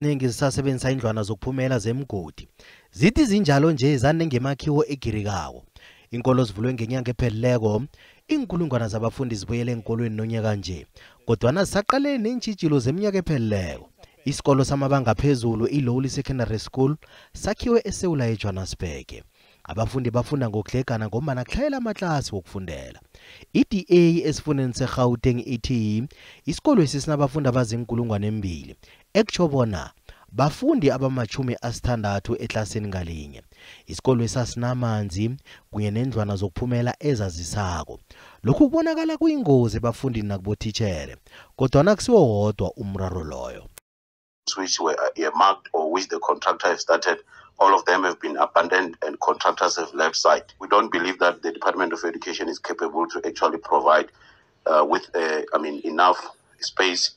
Ezinengi zisasebenzisa indlwana zokuphumela zemigodi. Zithi zinjalo nje zanegemakhiwo egirikako. Iinkolo zivulwe ngenyanga ephelileko, iinkulungwana zabafundi zibuyele eenkolweni nonyaka nje, kodwana zisaqalene neentjhijilo zeminyaka ephelileko. Isikolo samabanga aphezulu iLowly Secondary School sakhiwe eSewula yeJwanisbhege. Abafundi bafunda ngokudlegana ngombana kutlhayela amatlasi wokufundela. I-DA esifundeni seGauteng ithi isikolwesi sinabafundi abaziinkulungwane 2, ekutjho bona bafundi abama-60 etlasini ngalinye. Isikolwesi asinamanzi kunye nendlwana zokuphumela ezazisako. Lokhu kubonakala kuyingozi ebafundini nakubotitjhere, kodwana akusiwo wodwa umraro loyo. Which were earmarked or which the contractor has started, all of them have been abandoned and contractors have left site. We don't believe that the Department of Education is capable to actually provide with, I mean, enough space,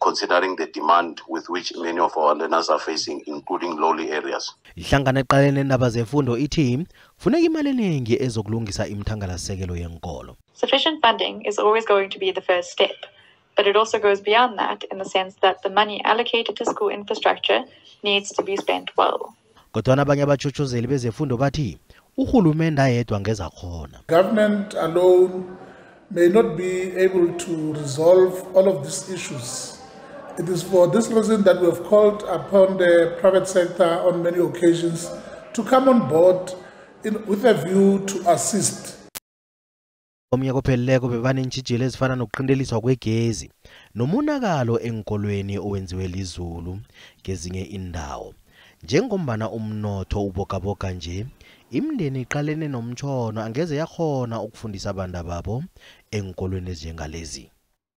considering the demand with which many of our learners are facing, including lowly areas. Ihlangano eqalene nendaba zefundo ithi kufuneka imali enengi ezokulungisa imithangalasisekelo yenkolo. Sufficient funding is always going to be the first step, but it also goes beyond that in the sense that the money allocated to school infrastructure needs to be spent well. Kodwana abanye abatjhotjhozeli bezefundo bathi urhulumende ayedwa angeze akghona. Government alone may not be able to resolve all of these issues. It is for this reason that we have called upon the private sector on many occasions to come on board with a view to assist. Omnyaka ophelileko bebaneentjhijilo ezifana nokuqinteliswa kwegezi nomonakalo eenkolweni owenziwe lizulu kezinye indawo. Njengombana umnotho ubogaboga nje, imindeni iqalene nomtjhono angeze yakghona ukufundisa abantu babo eenkolweni ezinjengalezi.